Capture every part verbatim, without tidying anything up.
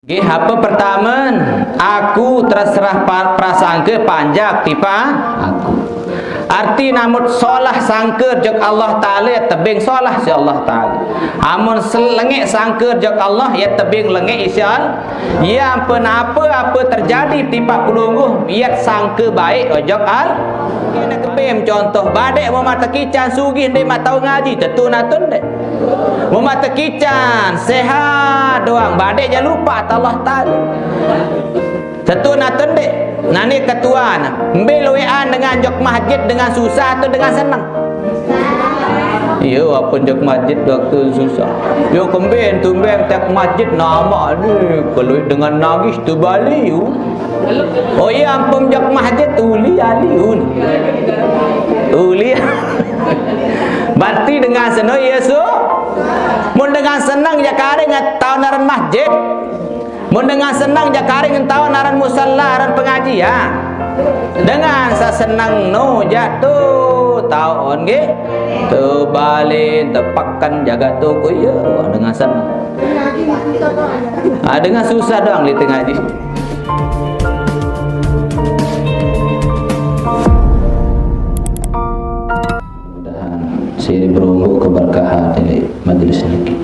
Nggih, apa pertama, aku terserah pa-, prasangka panjak tipa aku. Arti namut solah sangka jok Allah Taala, ya tebing solah si Allah Taala. Amun selengek sangka jok Allah, ya tebing lengek isi Allah. Ya ampun, apa-apa terjadi tipa pelungguh, ya sangka baik ojok Allah. Kena kepem contoh, badek mau mata kican sugih ndek mata ngaji, tentu natun dek. Mau mata kican sehat doang, badek ja lupa Allah Taala. Tentu natun dek. Nani ketua na, mbe luean dengan jok masjid dengan susah atau dengan senang? Iya, walaupun jok masjid waktu susah. Yo kemben tumben tak masjid nama ni, kalau dengan nangis tu bali yu. Oh iya, ampun jok masjid uli ali yu. Uli. Berarti dengan senang Yesus. Mun dengan senang ya kare ngetau naran masjid. Mun dengan senang ja karing entawa naran musala, naran pengajian. Dengan sasenang no jatuh taun nggih. Tebalin tepakan jaga toko ya dengan senang. Ah, dengan susah doang di ngaji. Mudahan sira berunggu keberkahan dari majelis niki.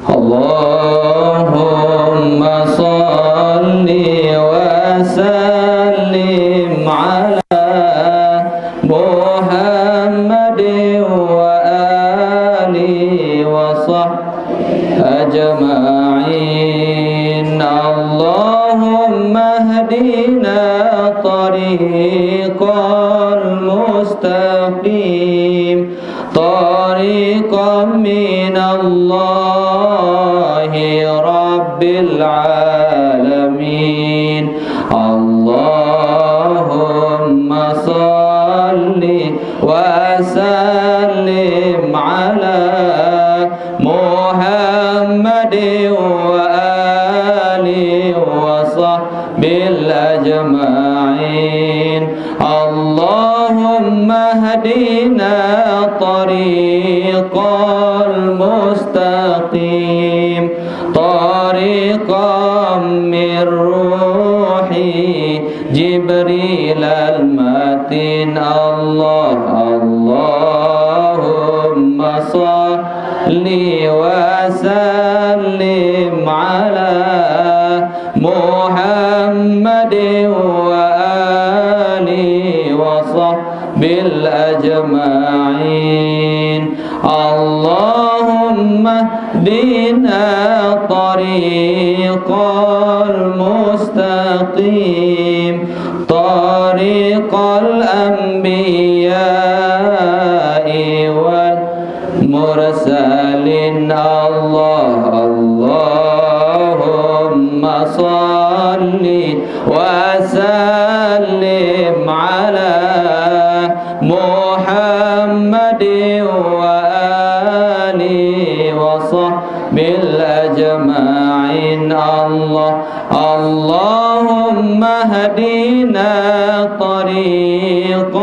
Allahumma salli wa sallim ala Muhammadin wa alihi wa sahbihi ajma'in. Allahumma hdina tariqal mustaqim. طريقا من الله رب العالمين. اللهم صل وسلم على محمد وآله وصحبه أجمعين. اللهم اهدنا طريق المستقيم، طريقا من روح جبريل المتين. الله، اللهم صل وسلم على محمد وآله وصحبه أجمعين. اللهم اهدنا طريق المستقيم، طريق الأنبياء وال مرسلين. الله، اللهم صل وسلم على محمد وآله وصحبه أجمعين. الله، اللهم اهدنا طريق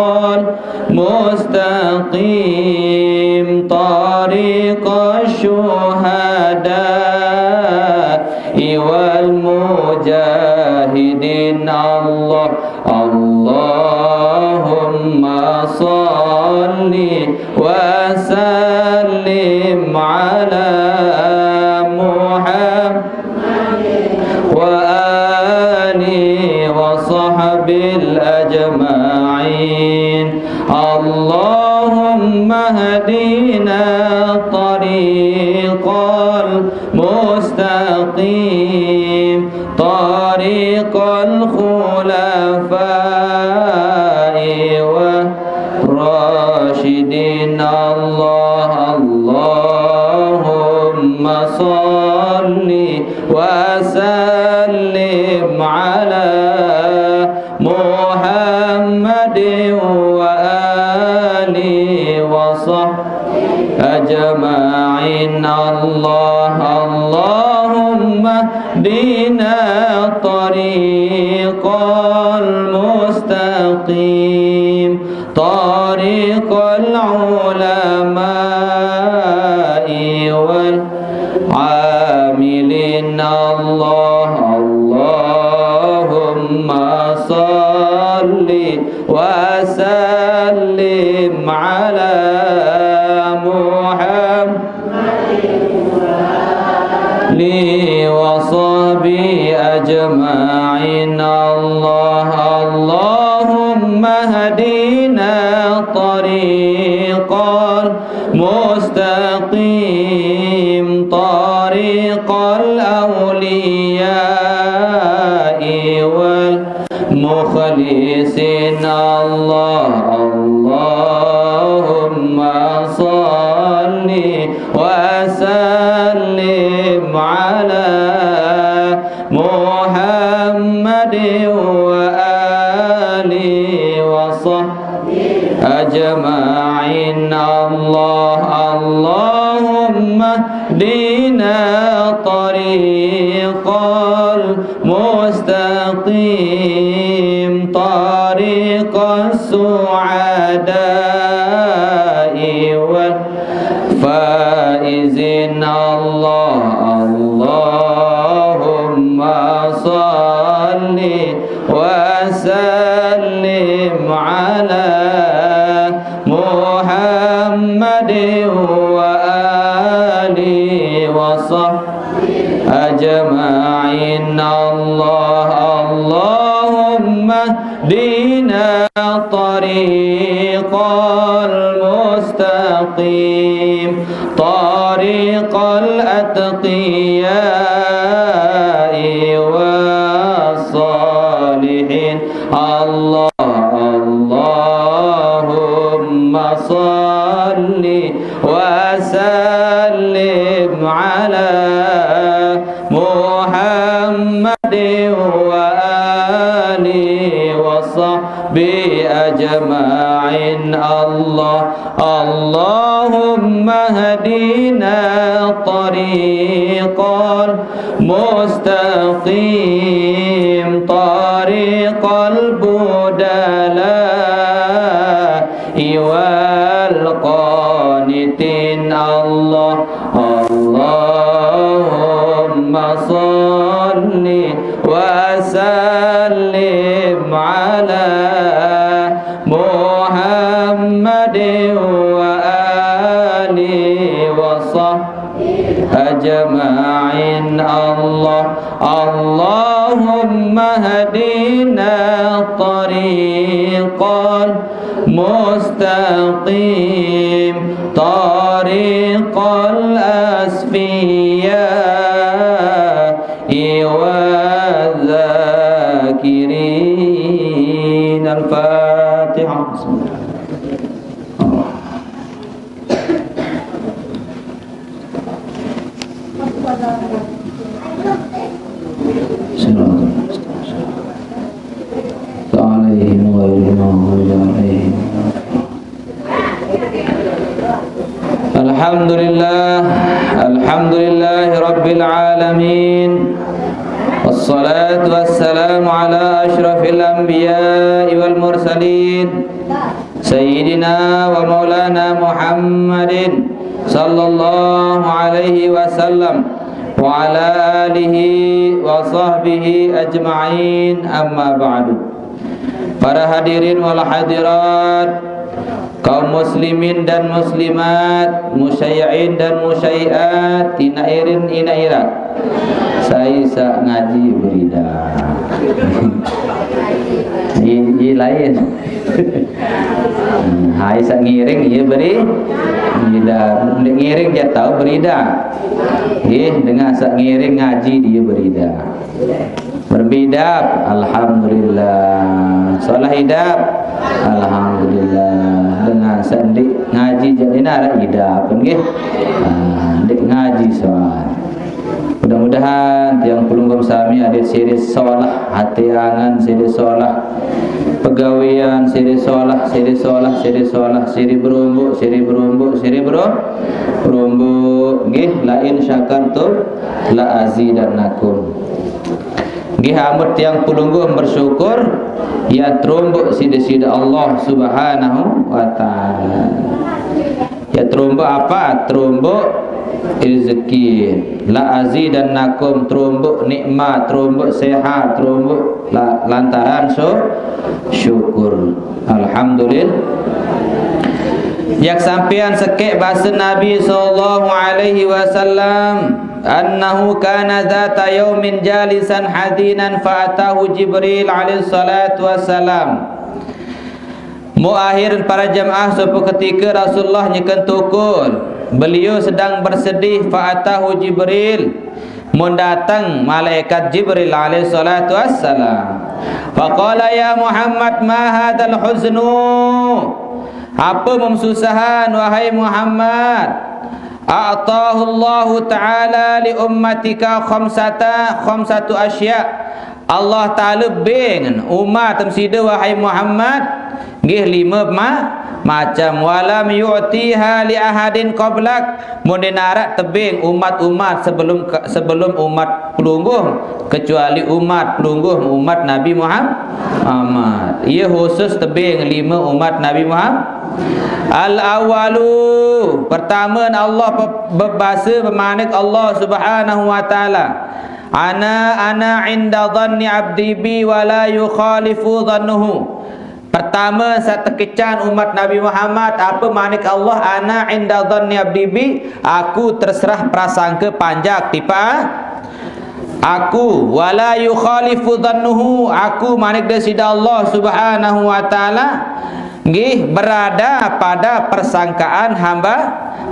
المستقيم، طريق الشهداء والمجاهدين. الله، اللهم صل وسلم على محمد وآله وصحبه أجمعين. اللهم اهدنا طريق المستقيم، طريق الخلفاء والراشدين. الله، اللهم صل وسلم على محمد وآله وصحبه أجمعين. الله، اللهم اهدنا طريق المستقيم، طريق العلماء والعاملين. الله، وصحبه أجمعين. الله، اللهم اهدنا طريق المستقيم، طريق الأولياء والمخلصين. الله، اللهم صل وسلم على محمد وآله وصحبه أجمعين. الله، اللهم اهدنا طريق المستقيم، طريق السعداء والفائزين. الله، اللهم صل وسلم على محمد وآله وصحبه أجمعين. الله، اللهم اهدنا طريق المستقيم، طريق الأتقياء والصالحين. الله، اللهم صل وسلم على محمد وآله وصحبه أجمعين. الله، اللهم اهدنا طريق المستقيم، طريق البدلاء والقانتين. الله، اللهم صل وسلم على محمد وآله وصحبه أجمعين. الله، اللهم اهدنا الطريق المستقيم، طريق الأصفياء والذاكرين. الفاتحة. بسم الله. صراط المستقيم. عليهم غير المغضوب عليهم. الحمد لله، الحمد لله رب العالمين، والصلاة والسلام على أشرف الأنبياء والمرسلين، سيدنا ومولانا محمد صلى الله عليه وسلم، وعلى آله وصحبه أجمعين، أما بعد. Para hadirin wal hadirat, kaum muslimin dan muslimat, musyayiin dan musyayiat, ina irin, ina ira. Sai sa ngaji berida. I, i lain. Hmm, hai sa ngiring, iya beri. Berida. Ngiring dia tahu berida. Ih, dengan sa ngiring ngaji dia berida. Berbidap, alhamdulillah. Solah idap, alhamdulillah. Dengan sendik ngaji jadi nara idap, nggih. Ah, ndik ngaji soal. Mudah-mudahan tiang pelungguh sami adik siri solah, hati angan siri solah, pegawian siri solah, siri solah, siri solah, siri berumbuk, siri berumbuk, siri beru-, berumbuk. Nggih, lain syakartum la azidannakum. Nggih, amun tiang pelungguh bersyukur, ya terumbuk sida-sida Allah Subhanahu wa Ta'ala. Ya terumbuk apa? Terumbuk rezeki. La azidannakum, terumbuk nikmat, terumbuk sehat, terumbuk la-, lantaran su-, syukur. Alhamdulillah. Yak sampean sekek bahasa Nabi sallallahu alaihi wasallam. أنه كان ذات يوم جالسا حزينا فأتاه جبريل عليه الصلاة والسلام. Mu akhir para jemaah, suatu ketika Rasulullah nyeken tukul. Beliau sedang bersedih, فأتاه جبريل. Mun datang malaikat Jibril alaihi salatu wassalam. فقال يا محمد ما هذا الحزن؟ Apa memsusahan, wahai Muhammad? أعطاه الله تعالى لأمتك خمسة، خمسة أشياء. Allah Taala beng umat sida, wahai Muhammad, nggih lima ma-, macam. ولم يعطها لأحد قبلك. Mun dia narak tebeng umat-umat sebelum, sebelum umat pelungguh, kecuali umat pelungguh, umat Nabi Muhammad. Ia khusus tebeng lima umat Nabi Muhammad. Al-awwalu, pertama, Allah pe-, bebasa, bemanik Allah Subhanahu wa Taala, أنا، أنا عند ظن عبدي بي ولا يخالف ظنه. Pertama, saat tekecan umat Nabi Muhammad, apa manik Allah, أنا عند ظن عبدي بي, aku terserah prasangka panjak tipa aku, ولا يخالف ظنه, aku manik dia sida Allah Subhanahu wa Taala, nggih, berada pada persangkaan hamba,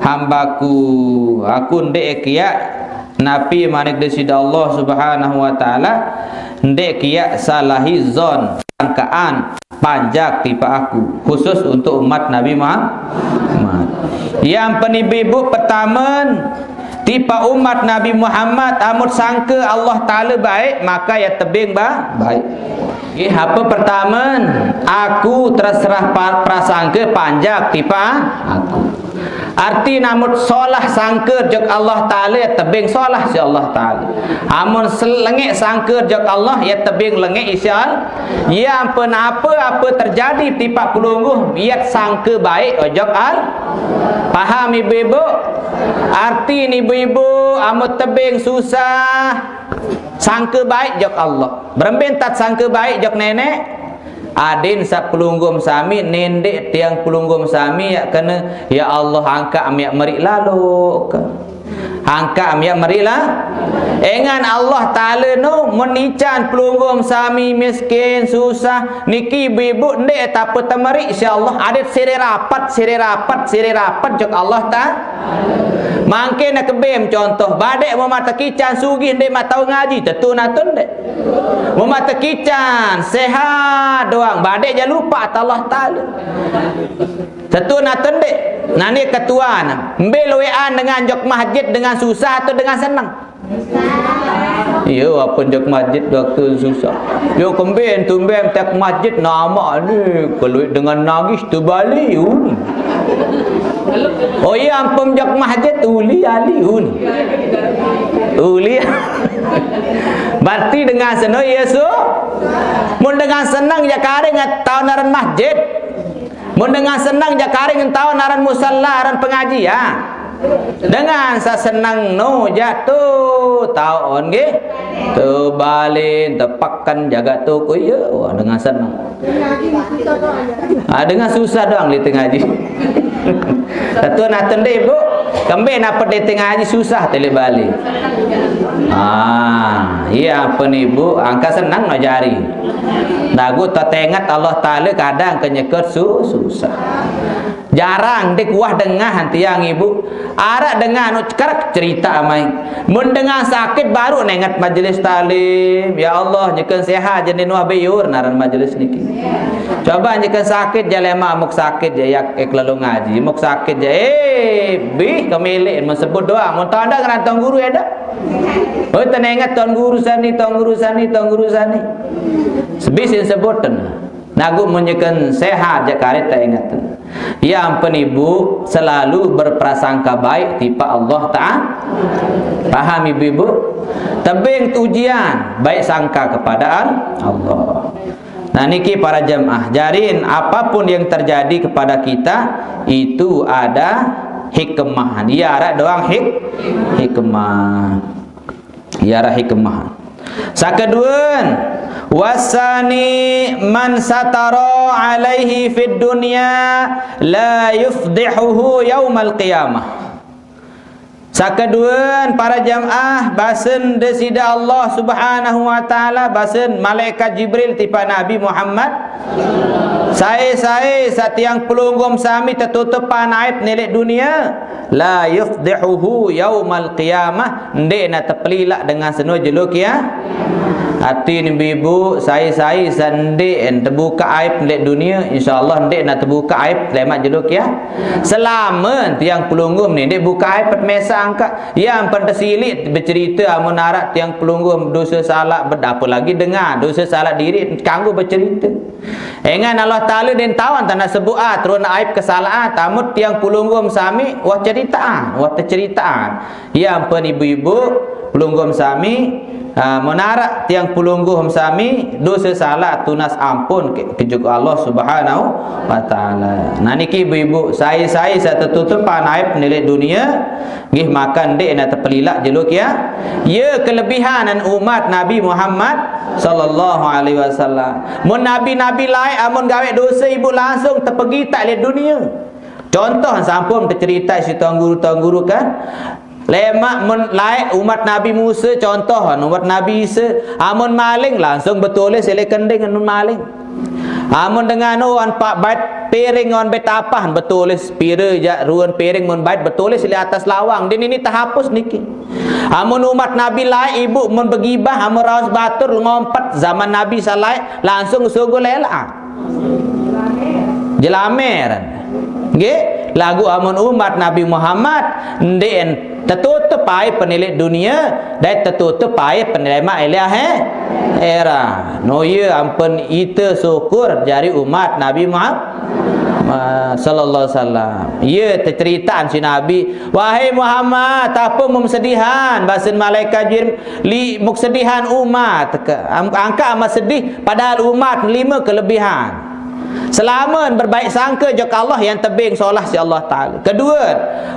hambaku. Aku ndek kia napi manik dia sida Allah Subhanahu wa Taala, ndek kia salahi zon, sangkaan panjak tipa aku, khusus untuk umat Nabi Muhammad. Yang penibu-ibu pertama, tipa umat Nabi Muhammad, amun sangka Allah Taala baik, maka ia tebeng ba-, baik. Nggih, apa pertama, aku terserah pa-, prasangka panjak tipa aku. Arti, amun solah sangka jok Allah Taala, ia tebeng solah si Allah Taala. Amun sel-, lengek sangka jok Allah, ia tebeng lengek si Allah. Ia apa-apa terjadi tipa pelungguh, ia sangka baik ojok Allah. Paham ibu-ibu? Arti ni ibu-ibu, amun tebeng susah, sangka baik jok Allah. Berembe tat sangka baik jok nenek? Adin sa pelungguh sami, nendek tiang pelungguh sami ia kena, ya Allah, angkat am ia meri lalu ke. Angkat am ia meri la-. Engan Allah Taala no, mun ican pelungguh sami miskin, susah, niki ibu-ibu ndek tapa temeri si Allah, adat sire rapat, sire rapat, sire rapat jok Allah Ta-. Mangkin kebem contoh, badek mama tekican sugih ndek matau ngaji, tetu natun ndek. Mama tekican sehat doang, badek ja lupa ta Allah Taala. Tetu natun ndek. Nani ketuan, mbe luean dengan jok masjid dengan susah atau dengan senang? Iya, apa jok masjid waktu susah. Yo kemben tumben tak masjid nama ni, kalau dengan nangis tu balik uni. Oh iya, ampun jok masjid uli ali uni. Uli. Berarti dengan seno Yesus. Mun dengan senang ja karing tau naran masjid. Mun dengan senang ja karing tau naran musala, naran pengajian. Dengan sa senang no ja tu tau on nggih. Tu balin tepakan jaga tu ku iya. Wah, dengan senang. Ah, dengan susah doang lite ngaji. Tetu natun deh, Bu. Kembe napa lite ngaji susah tele bali. Ah, iya apa ni, Bu? Angka senang ngajari. Lagu tetengat Allah Taala kadang kenyeket su-, susah. Jarang dek wah dengah tiang ibu. Arak dengah anu cekar cerita amai. Mun dengah sakit baru nengat majelis talim. Ya Allah, nyeken sehat jenin wah beyur naran majelis niki. Coba nyeken sakit jalema muk sakit ya yak ek lalu ngaji. Muk sakit ya eh bih kemilik mun sebut doang. Mun tanda ngerantong guru ya dah. Oh, tenengat tuan guru sani, tuan guru sani, tuan guru sani. Sebisin sebutan. Nagu menyeken sehat je karet tak ingat tu. Yang penibu selalu berprasangka baik tipa Allah Ta'ala. Paham ibu-ibu? Tebing tu ujian, baik sangka kepada Al-, Allah. Nah, niki para jemaah, jarin apapun yang terjadi kepada kita, itu ada hikmah. Dia ada doang hik-, hikmah. Ia ada hikmah. Sakadua, wasani man satara alaihi fid dunya la yufdihuhu yaumal qiyamah. Sakaduan para jamaah, basen Deside Allah Subhanahu wa Ta'ala, basen malaikat Jibril tipa Nabi Muhammad, sae-sae sa tiang pelungguh sami tetutupan aib ne leq dunie, la yufdihuhu yaumal qiyamah, ndeqne tepelilaq dengan seno jelo kia. Artine, ibu-ibu, sae-sae sa ndeq tebukaq aib leq dunie, insyaallah ndeqne tebukaq aib lemaq jelo kia. Selame tiang pelungguh ne ndeq bukaq aib pet mesaq angkaq. Ie ampen tesiliq becerite amun araq tiang pelungguh dose salaq bed, apelagi dengan dose salaq diriq kanggo becerite. Engan Allah Taala ndeq tawan tanda sebuat ruen aib kesalaqan, tamut tiang pelungguh sami wah ceritean, wah teceritaan. Ie ampen ibu-ibu pelungguh sami, ah, mun araq tiang pelungguh sami dose salaq tunas ampun ke, ke jok Allah Subhanahu wa Ta'ala. Nah, niki ibu-ibu, sae-sae sa tetutupan aib ne leq dunie, nggih, maka ndeqne tepelilaq jelo kia. Ye kelebihan umat Nabi Muhammad sallallahu alaihi wasallam. Mun nabi-nabi laeq amun gaweq dose, ibu, langsung tepegitaq leq dunie. Contoh sampun tecerite siq tuan guru, tuan guru kan. Lemaq mun laeq umat Nabi Musa, contoh umat Nabi Isa, amun maling langsung betulis leq kending amun maling. Amun dengan wan paq bait piring wan bait apah betulis pire jaq ruen piring mun bait betulis leq atas lawang. Din ini tehapus niki. Amun umat Nabi laeq, ibu, mun begibah, amun raos batur ngompet zaman Nabi sa laeq, langsung sugul elaq. Jelamer. Nggih, laguq amun umat Nabi Muhammad ndeqen tetutup aib ne leq dunie, dait tetutup aib ne lemaq leq ahe-, erat. No, ie ampen ite syukur jari umat Nabi Muhammad sallallahu alaihi wasallam. Ie teceritean siq Nabi, "Wahai Muhammad, ape mum sedihan?" Basen malaikat Jibril, "Li muk sedihan umat ke. Am-, angkaq amat sedih, padahal umat lime kelebihan. Selame berbaik sangke jok Allah, yang tebeng solah siq Allah Taala. Kedue,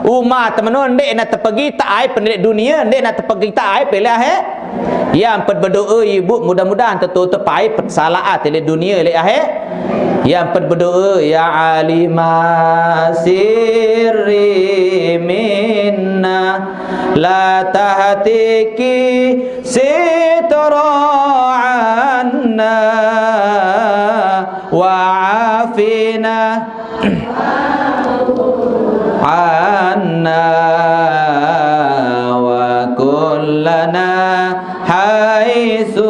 umat meno ndeqne tepegitaq aib leq dunie, ndeqne tepegitaq aib leq ahe-." Ie ampen bedoe, ibu, mudah-mudahan tetutup aib salaqat leq dunie leq ahe-. Ie ampen bedoe, "Ya alima sirri minna, la tahtiki sitra anna, wa afina anna, wa kullana haitsu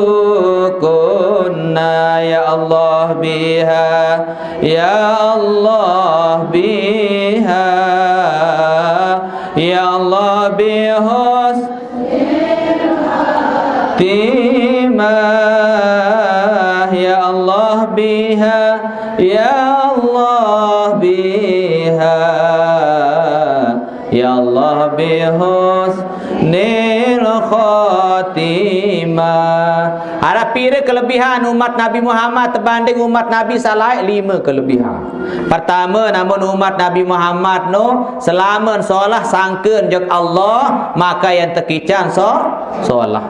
kunna." Ya Allah biha, ya Allah biha, ya Allah bihus timah, ya Allah biha, ya Allah biha, ya Allah bihusnil khatimah. Araq pire kelebihan umat Nabi Muhammad tebanding umat Nabi sa laeq? Lime kelebihan. Pertame, amun umat Nabi Muhammad no selamen solah sangken jok Allah, maka yang tekican so-, solah.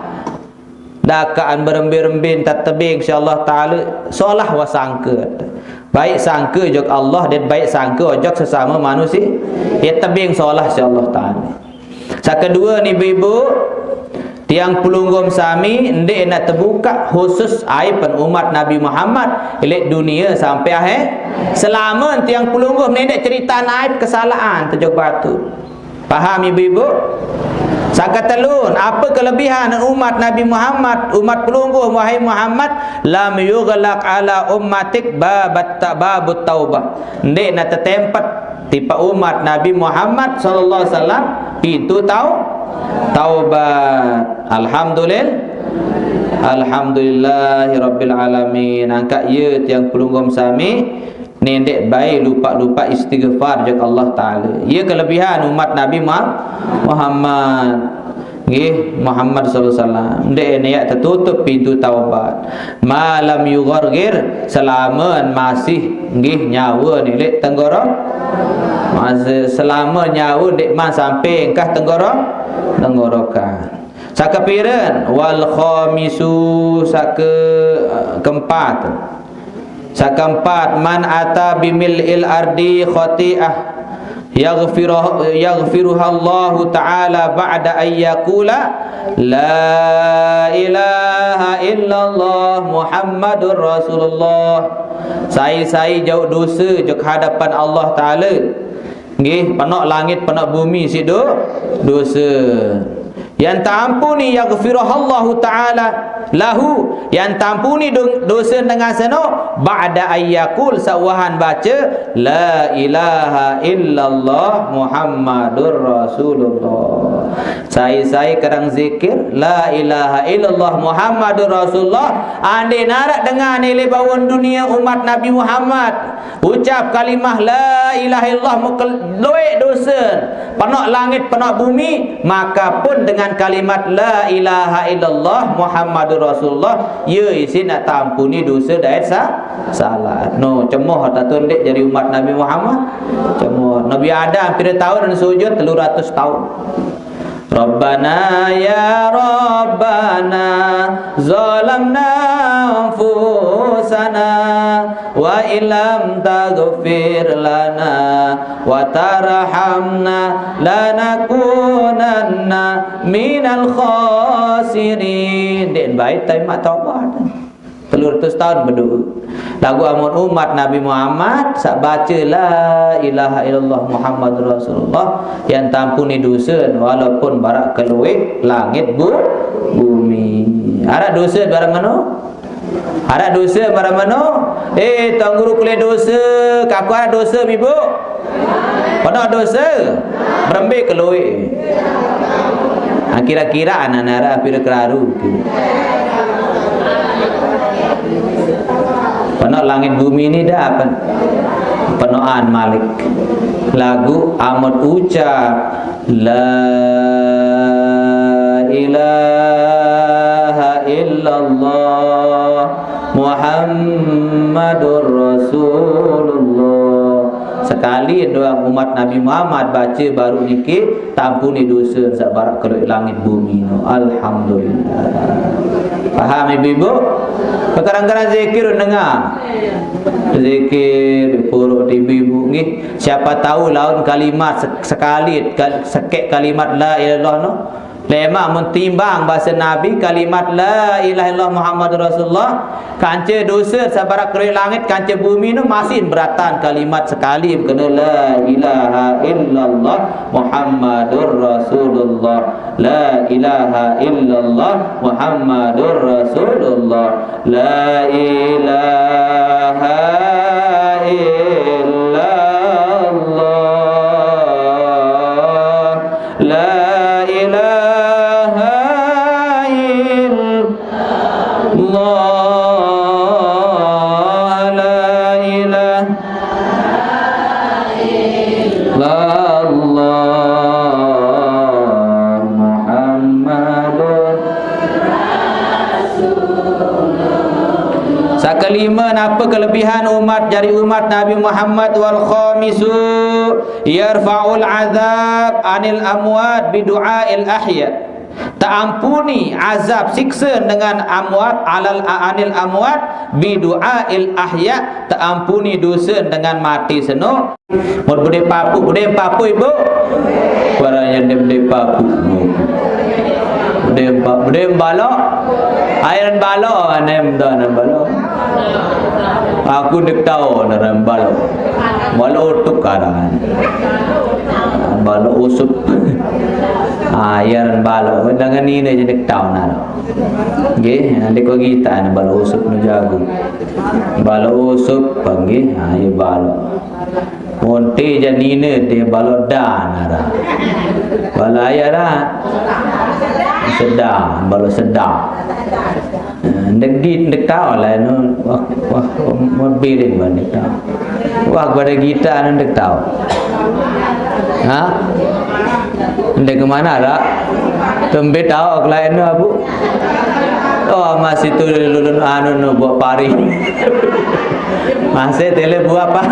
Dakaqan berembe-rembe tetebeng siq Allah Taala, solah wah sangke. Baik sangke jok Allah dan baik sangke ojok sesame manusie, ie tebeng solah siq Allah Taala. Sekedue, ibu-ibu, tiang pelungguh sami ndeqne tebukaq khusus aib umat Nabi Muhammad leq dunie sampai akhir. Selamen tiang pelungguh ndeq ceritean aib kesalaqan tejok batu. Paham, ibu-ibu? Seketelun, ape kelebihan umat Nabi Muhammad, umat pelungguh, wahai Muhammad, lam yughlaq ala ummatik babat ta-, babut taubah. Ndeqne tetempet tipaq umat Nabi Muhammad sallallahu alaihi wasallam pintu tau-, taubat. Alhamdulil-, alhamdulillahirabbil alamin. Angkaq ie tiang pelungguh sami, ndeq bae lupaq-lupaq istighfar jok Allah Taala. Ie kelebihan umat Nabi Muha-, Muhammad. Nggih, Muhammad sallallahu alaihi wasallam. Ndeq ne yaq tetutup pintu taubat. Ma lam yughargir, selamen masih, nggih, nyawe ne leq tenggoro-, masih selame nyawe ndeqman sampai engkah tenggoro-, tenggorokan. Sakepiren, wal khamisu, sake-, keempat. Sakeempat, man ata bimil'il ardi khati'ah. Yaghfiruh-, yaghfiruhallahu ta'ala ba'da an yaqula, "La ilaha illallah Muhammadur Rasulullah." Sai-sai jauh dosa jauh ke hadapan Allah Taala. Nggih, penok langit, penok bumi sido dosa. Yang tampuni, yaghfiruhallahu ta'ala lahu, yang tampuni do-, dosa dengan seno, ba'da ayyakul, sauhan baca, "La ilaha illallah Muhammadur Rasulullah." Sai-sai kerang zikir, "La ilaha illallah Muhammadur Rasulullah." Ande narak dengan nilai bawon dunia umat Nabi Muhammad. Ucap kalimah la ilaha illallah mukel-, luek dosa. Penok langit, penok bumi, maka pun dengan kalimat la ilaha illallah Muhammadur Rasulullah, ye isi nak tampuni dosa dait sa-, salat. No, cemoh ta tu ndik jadi umat Nabi Muhammad. Cemoh. Nabi Adam pira tahun sujud? Telur ratus tahun. Rabbana ya Rabbana zalamna anfusana wa illam taghfir lana wa tarhamna lanakunanna minal khasirin. Dek bait tapi mak taubat. Telur ratus tahun berdoa. Lagu amun umat Nabi Muhammad, sak baca la ilaha illallah Muhammadur Rasulullah, yang tampuni dosa walaupun barak keluih langit bu-, bumi. Arak dosa barang mano? Arak dosa barang mano? Eh, Tuan Guru kuliah dosa, kaku arak dosa, Ibu? Pernah dosa? Berembe keluih. Ha, kira-kira anak-anak hampir keraru. Penok langit bumi ni dah apa? Penokan malik. Lagu amat ucap la ilaha illallah Muhammadur Rasulullah. Sekali doang umat Nabi Muhammad baca baru niki, tampuni dosa sak barak keluih langit bumi no. Alhamdulillah. Paham ibu-ibu? Kadang-kadang zikir dengar. Zikir puruk ibu-ibu nggih. Siapa tahu laun kalimat sek-, sekali kal-, sekek kalimat la ilaha illallah no. Lema mun timbang bahasa Nabi kalimat la ilaha illallah Muhammadur Rasulullah, kance dosa sabarak keruik langit, kance bumi nu masih beratan kalimat sekali kena la ilaha illallah Muhammadur Rasulullah. La ilaha illallah Muhammadur Rasulullah. La ilaha illallah. La ilaha illallah. La ilaha illallah Muhammadur. Sakelima, napa kelebihan umat, jari umat Nabi Muhammad? Wal khamisu, yarfa'ul azab anil amwat bidu'ail ahya. Taampuni azab siksa dengan amwat, alal anil amwat bidu'ail ahya, taampuni dosa dengan mati seno. Mun bude papu, bude papu ibu. Waranya dem de papu. Bude pa-, bude balok. Airan balok, anem da anem balok. Aku dek tau anem balok. Balok utuk karangan. Balok usup. Airan balok. Dengan ini aja dek tau nara. Nggih, nanti kau kita anem balok usup nu jago. Balok usup, panggih, ha, iya balok. Monte janina dia balok dan ada. Balok ayah dah. Sedang, balok sedang. Eh, ndek di, ndek tau lah, nu, wah, wah, mobilin bah ndek tau. Wah, pada kita nu ndek tau. Ha? Ndek ke mana dah? Tembe tau kelain nu, Abu? Oh, masih tu lulun anu nu buat pari. Masih tele buat apa?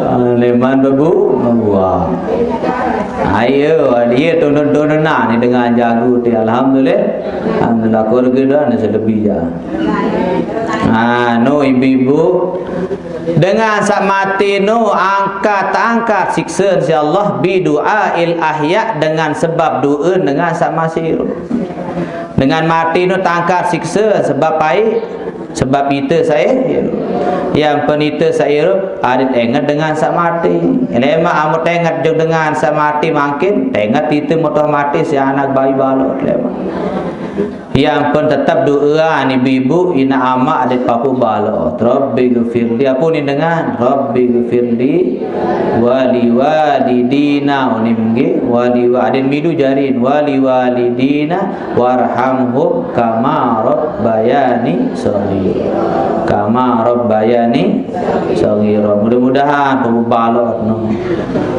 Ah, leman bebu, buah. Ayo, dia tunun-tununan ni dengan jago ti. Alhamdulillah. Alhamdulillah, keluarga dah ni selebih ya. Ah, no ibu-ibu. Dengan saq mate no angkat, angkat sikse, insyaallah, bi du'ail ahya, dengan sebab do'e dengan saq masih irup. Dengan mate no tangkat sikse sebab pai, sebab ite saq irup. Yang pen ite saq irup, adeq enget dengan saq mate. Lemaq amun enget jok dengan saq mate, mangkin enget ite mutoh mate, si anak bayi balok lemaq. Yang pen tetep do'ean ibu-ibu, inaq amaq, adeq papuq balok. Rabbi ghfirli. Apunin dengan, Rabbi ghfirli wali walidina, unin nggih, wali wa-, adeq milu jarin, wali walidina warhamhum kama rabbayani shaghira. Kama rabbayani shaghira. Mudah-mudahan papuq balok no.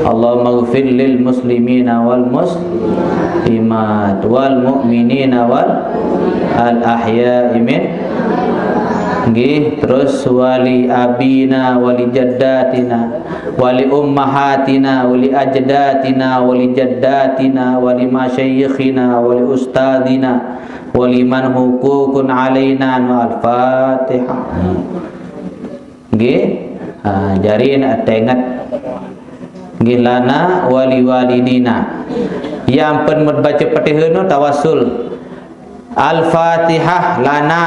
Allahumma ghfir lil muslimina wal muslimat wal mu'minina wal al ahya'i min. Nggih, terus wali abina, wali jaddatina, wali ummahatina, wali ajdatina, wali jaddatina, wali masyayikhina, wali ustadzina, wali man huququn alaina. Al-Fatihah. Nggih. Ah, jari nak tenget. Nggih, lana wali walidina. Yang pen mut baca Fatihah no tawassul. Al-Fatihah lana,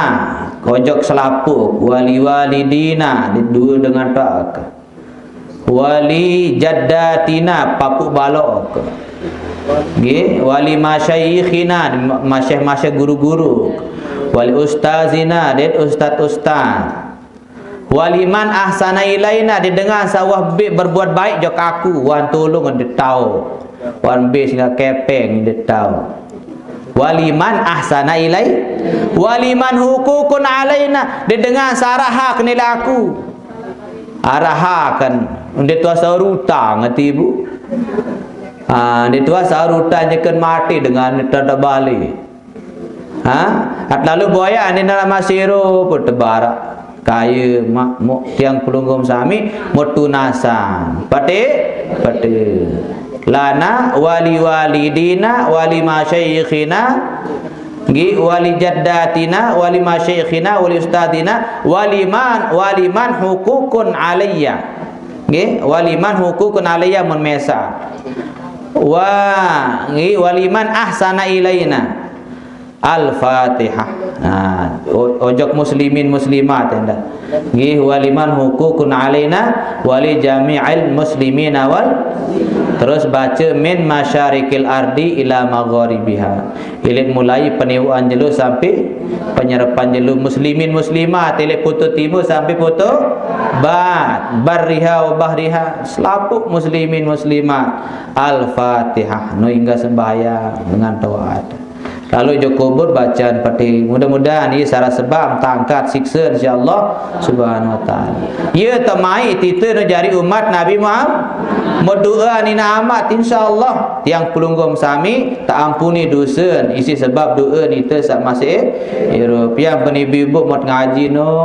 ojok selapuq, wali walidina, due dengan tak. Wali jaddatina, papuq balok. Nggih, wali masyayikhina, masyayikh-masyayikh guru-guru. Wali ustazina, dait ustaz-ustaz. Waliman ahsana ilaina, dengan saq wah beq berbuat baik jok aku, wah tulung, ndeq tao. Wah mbe sengaq kepeng, ndeq tao. Waliman ahsana ilai, waliman huququn alaina, dengan saq araq hak ni leq aku. Araq hak kan, ndeq tuah saur utang, ati ibu. Ah, ndeq tuah saur utang, nyeken mate dengan tanda bale. Ha? At lalu boyaq ande nara masiro pun tebarak. Kaye maq muk tiang pelungguh sami mutunasan. Pate, pate. Lana wali walidina wali masyayikhina, nggih, wali jaddatina wali masyayikhina wali ustadina waliman, waliman huququn alayya. Nggih, waliman huququn alayya mun mesa. Wa, nggih, waliman ahsana ilaina. Al-Fatihah. Nah, o-, ojok muslimin muslimat endah. Nggih, waliman huququn alaina wali jami'il muslimina wal. Terus baca min masyariqil ardi ila magharibiha. Ilit mulai peniwuan jelo sampai penyerepan jelo, muslimin muslimat, ilit putu timur sampai putu bat, barriha wa bahriha, selapuq muslimin muslimat. Al-Fatihah. No inggah sembahyang dengan taat. Lalu jok kubur bacaan peti. Mudah-mudahan ie sara sebab tangkat sikse, insyaallah subhanahu wa taala. Ie temai tite no jari umat Nabi Muhammad. Medoa nina amat, insyaallah tiang pelungguh sami teampuni dose, isiq sebab doa nite saq masih irup. Pian penibi-ibu mut ngaji no.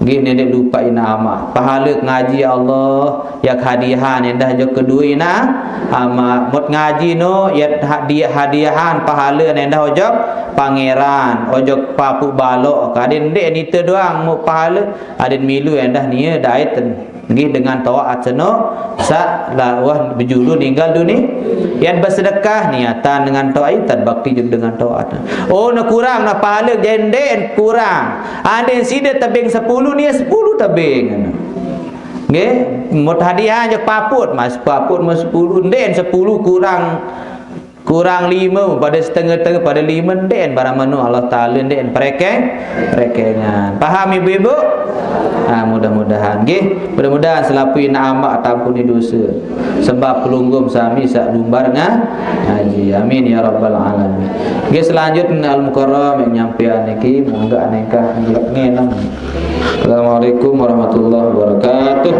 Nggih, ndeq lupaq inaq amaq. Pahale ngaji Allah, yaq hadiahan endah ojok kedue inaq amaq. Mut ngaji no, yaq hadi-, hadiahan pahale endah ojok Pangeran, ojok papuq balok. Adeq ndeq nite doang muk pahale, adeq milu endah nie dait. Nggih, dengan taat seno saq lawah bejulu ninggal duni. Yaq besedekah niatan dengan taat, itan bakti jok dengan taat. Oh, ne kurang, ne pahale jaq ndeq kurang. Andin side tebeng sepulu, nie sepulu tebeng. Nggih, mut hadiah jaq paput, mas paput mas sepulu, ndeq sepulu kurang, kurang lime, pade setenge-tenge, pade lime, ndeq barang meno Allah Taala ndeq perekeng, perekengan. Paham ibu-ibu? Nah, mudah-mudahan, nggih. Mudah-mudahan selapuq inaq amaq tampuni dose. Sebab pelungguh sami saq lumbar nga-, ngaji. Amin ya rabbal alamin. Nggih, selanjutnya Al Mukarram yang nyampean niki, monggo nengkah ngelek ngenem. Assalamualaikum warahmatullahi wabarakatuh.